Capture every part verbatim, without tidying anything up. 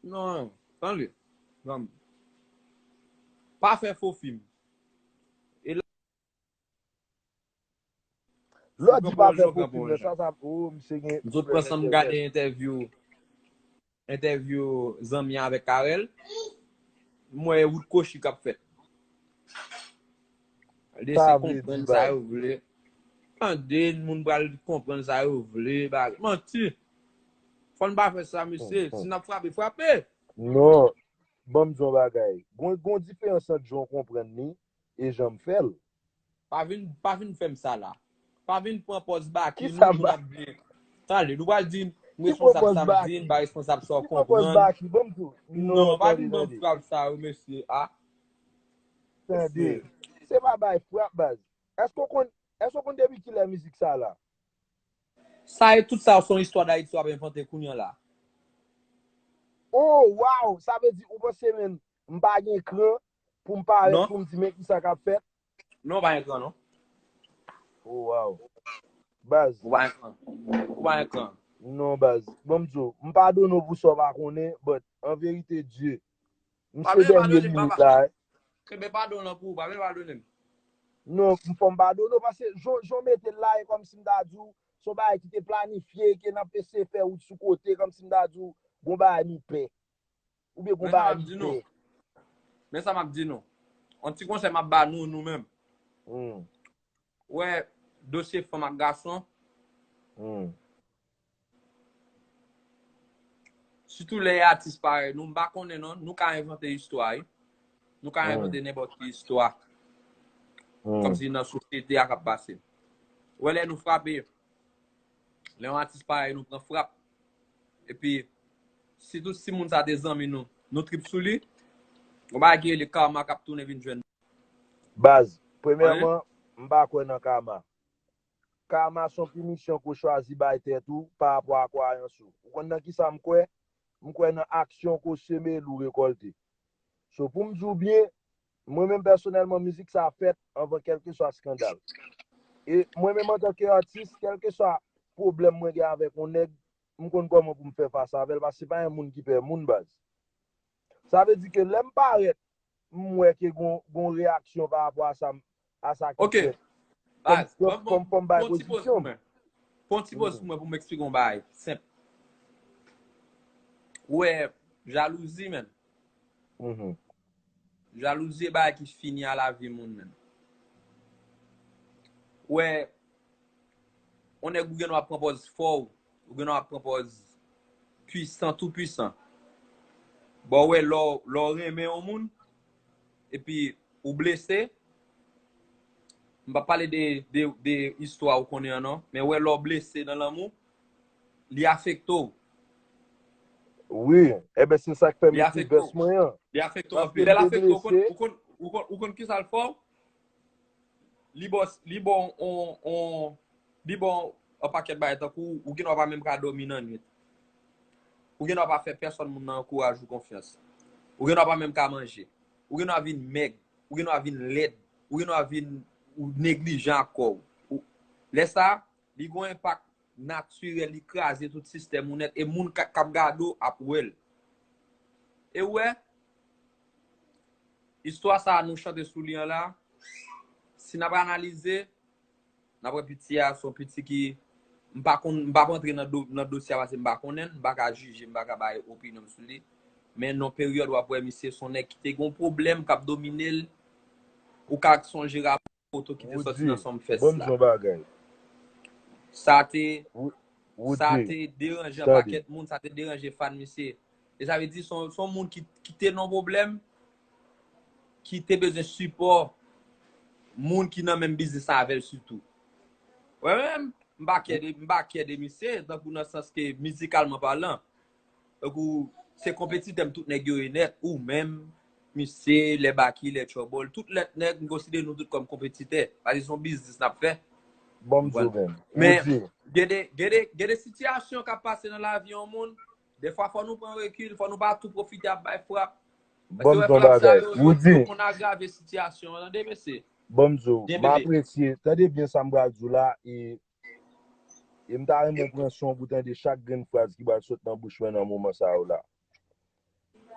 Non, tande. Zanmi. Pa fè fo fim. E la, Lè w di pa fè fo fim nan, sa, sa, oh, misye gen M sot pran san m gade entèvyou, entèvyou zanmi avèk Carel. M wè wout kochi k ap fèt. Lese konprann sa yo vle. Tande, moun pral konprann sa yo vle. Manti. Fò n pa fè sa, mesye. Si n ap frape, frape. Non. Ban m di yon bagay. Gon, gon diferans ant jan w konprann li e jan m fè l. Pa vin, pa vin fè m sa la. Pa vin pran pòz Baky, nou, nou ap byen. Tande, nou pral di, m responsab sa m di, m pa responsab sa w konprann. Non, pa vin ban m frap sa yo, mesye. Ah. Tande. Se pa bay frap, baz. Èske w konn, èske w konn depi kilè mizik sa la? Sa e tout sa se yon istwa Dayiti w ap envante kounye a la. Oh, wow! Sa vle di ou panse menm m pa gen kran pou m parèt pou m di men kisa k ap fèt? Non, ou pa gen kran non. Oh, wow. Baz. Ou pa gen kran. Ou pa gen kran. Non, baz. Ban m di w, m padone w pou sa w pa konnen, but an verite Dye, m se dènye limit la. Kenbe padon lan pou ou, pa vle padone m. Non, m fò m padone w, paske jan, jan w mete l la, e kòmsi m ta di w, se yon bagay ki te planifye, ke n ap eseye fè wout sou kote, kòmsi m ta di w, gon bagay nou pè. Oubyen gon bagay nou pè. Men sa m ap di nou. Yon ti konsèy m ap ba nou, nou menm. Ou wè, dosye fanm ak gason, sitou lè e atis parèy nou, m pa konnen non, nou ka envante istwa, wi. Nou ka envante nenpòt ki istwa. Kòmsi nan sosyete a k ap pase. Ou wè lè nou frape, lè yon atis parèy nou pran frap, epi sitou si moun sa te zanmi nou, nou trip sou li, yon bagay ki rele karma k ap tounen vin jwenn nou. Baz, premyèman, m pa kwè nan karma. Karma se yon pinisyon ke w chwazi bay tèt ou pa rapò a kwayans ou. Ou konn nan kisa m kwè? M kwè nan aksyon ke w seme l ou rekòlte. So, pou m di w byen, mwen menm pèsonèlman, mizik sa fèt anvan kèlkeswa eskandal. E mwen menm antanke atis, kèlkeswa pwoblèm mwen gen avèk yon nèg, m konn kòman pou m fè fas avè l, paske se pa yon moun ki pè moun, baz. Sa vle di ke lè m parèt, m wè ke gon, gon reyaksyon pa rapò a sa, a sa k ap fèt. Baz, fò m bay pozisyon m. Pran ti poz pou mwen pou m eksplike yon bagay senp. Ou wè, jalouzi, menn. Jalouzi e bagay ki fini a lavi moun, menn. Ou wè, yon nèg ou gen dwa pran pòz fò, ou gen dwa pran pòz pwisan, tou pwisan. Bon, ou wè, lè w, lè w renmen yon moun, epi ou blese, m p ap pale de, de, de istwa ou konnen an non, men ou wè, lè w blese nan lanmou, li afekte w. Wi, enben se sa k fè m ekri vès mwen an. Li afekte w anpil. Lè l afekte w, ou konn, ou konn, ou konn, ou konn kisa l fè w? Li ba w, li ba w on, on, li ba w on pakèt bagay tankou ou gen dwa pa menm ka dòmi nan nwit. Ou gen dwa pa fè pèsòn moun nan ankouraj ou konfyans. Ou gen dwa pa menm ka manje. Ou gen dwa vin mèg. Ou gen dwa vin lèd. Ou gen dwa vin ou neglijan ak kò w. Lè sa, li gon enpak natirèl, li kraze tout sistèm ou nèt, e moun k ap gade w ap wè l. E ou wè, istwa sa a nou chante sou li an la, si n ap analize, n ap wè piti a se yon piti ki, m pa konn, m p ap antre nan do, nan dosye a paske m pa konnen l, m pa ka jije, m pa ka bay opinyon m sou li. Men nan peryòd w ap wè misye se yon nèg ki te gen yon pwoblèm k ap domine l, ou ka sonje rapò foto ki te sòti nan Sumfest la. Sa te, sa te deranje yon pakèt moun, sa te deranje fan misye. E sa vle di se yon, se yon moun ki, ki te nan pwoblèm, ki te bezwen sipò moun ki nan menm biznis la avè l sitou. Mwen menm, m pa kè de, m pa kè de misye, tankou nan sans ke mizikalman palan. Tankou, se konpetitè m tout nèg yo ye nèt, ou menm, misye, lè Baky, lè Trouble, tout lòt nèg, m konsidere nou tout kòm konpetitè. Paske se yon biznis n ap fè. Bon, m di w menm. Men, gen de, gen de, gen de sitiyasyon k ap pase nan lavi yon moun, dèfwa fò nou pran rekil, fò nou pa tou pwofite ap bay frap. Paske wè frap sa yo, yo, yo konn agrave sitiyasyon an, tande mesye. Bon, m di w, m apresye, tande byen sa m pral di w la, e, e m ta renmen w pran son pou tande chak grenn fraz ki pral sot nan bouch mwen nan moman sa yo la.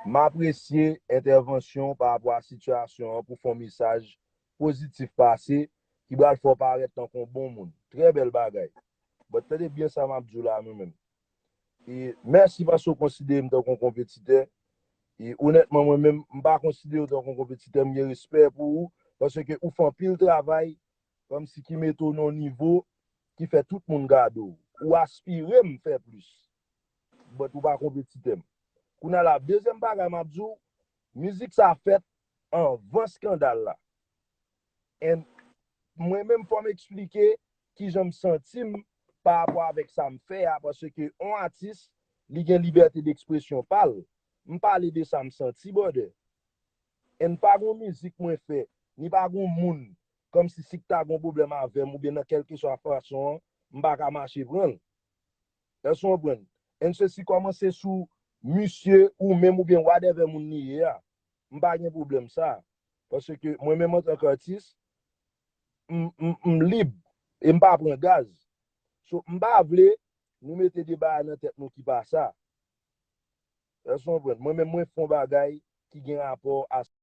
M apresye entèvansyon w pa rapò a sitiyasyon an pou fè yon mesaj pozitif pase ki pral fè w parèt tankou yon bon moun. Trè bèl bagay. But tande byen sa m ap di w la mwen menm. E mèsi paske w konsidere m tankou yon konpetitè. E onètman mwen menm, m pa konsidere w tankou yon konpetitè, m gen respè pou ou, paske ou fè anpil travay kòmsi ki mete w nan yon nivo ki fè tout moun gade w. Ou aspire m fè plis. But ou pa konpetitè m. Kounye a la, dezyèm bagay m ap di w, mizik sa fèt anvan eskandal la. And mwen menm fò m eksplike kijan m santi m pa rapò avèk sa m fè a, paske yon atis, li gen libète dekspresyon pa l. M pale de sa m santi, brother. And pa gon mizik mwen fè, ni pa gon moun, kòmsi si k ta gon pwoblèm avè m oubyen nan kèlkeswa fason an, m pa ka mache pran l. Èske w konprann? And sesi kòmanse sou misye ou menm oubyen whatever moun li ye a. M pa gen pwoblèm sa. Paske mwen menm antanke atis, m, m, m lib e m pa pran gaz. So, m pa vle nou mete de bagay nan tèt nou ki pa sa. Èske w konprann? Mwen menm mwen fè yon bagay ki gen rapò a